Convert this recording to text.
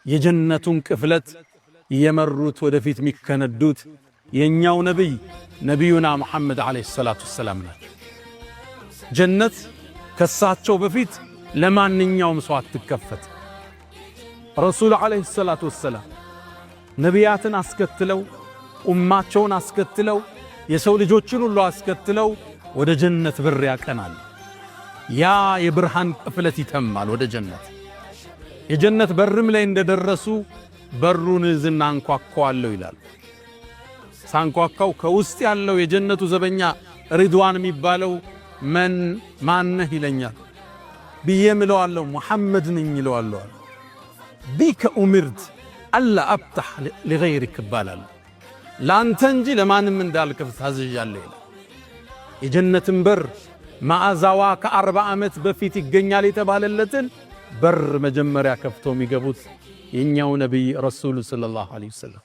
የጀነቱን ቅፍለት የመሩት ወደፊት የሚከነዱት የእኛው ነቢይ ነቢዩና ሙሐመድ ዓለይሂ ሰላቱ ወሰላም ናቸው። ጀነት ከሳቸው በፊት ለማንኛውም ሰው አትከፈት። ረሱል ዓለይሂ ሰላቱ ወሰላም ነቢያትን አስከትለው፣ ኡማቸውን አስከትለው፣ የሰው ልጆችን ሁሉ አስከትለው ወደ ጀነት በር ያቀናል። ያ የብርሃን ቅፍለት ይተማል ወደ ጀነት። የጀነት በርም ላይ እንደደረሱ በሩን እዝና አንኳኳዋለሁ ይላል። ሳንኳኳው ከውስጥ ያለው የጀነቱ ዘበኛ ሪድዋን የሚባለው መን ማነህ ይለኛል ብዬ ምለዋለሁ። ሙሐመድ ነኝ ይለዋለሁ። بك أمرت ألا أفتح لغيرك እባላለሁ። ለአንተ እንጂ ለማንም እንዳልከፍት ታዝዣለሁ ይላል። የጀነትን በር መዓዛዋ ከ40 ዓመት በፊት ይገኛል የተባለለትን በር መጀመሪያ ከፍቶ የሚገቡት የእኛው ነቢይ ረሱሉ صلى الله عليه وسلم።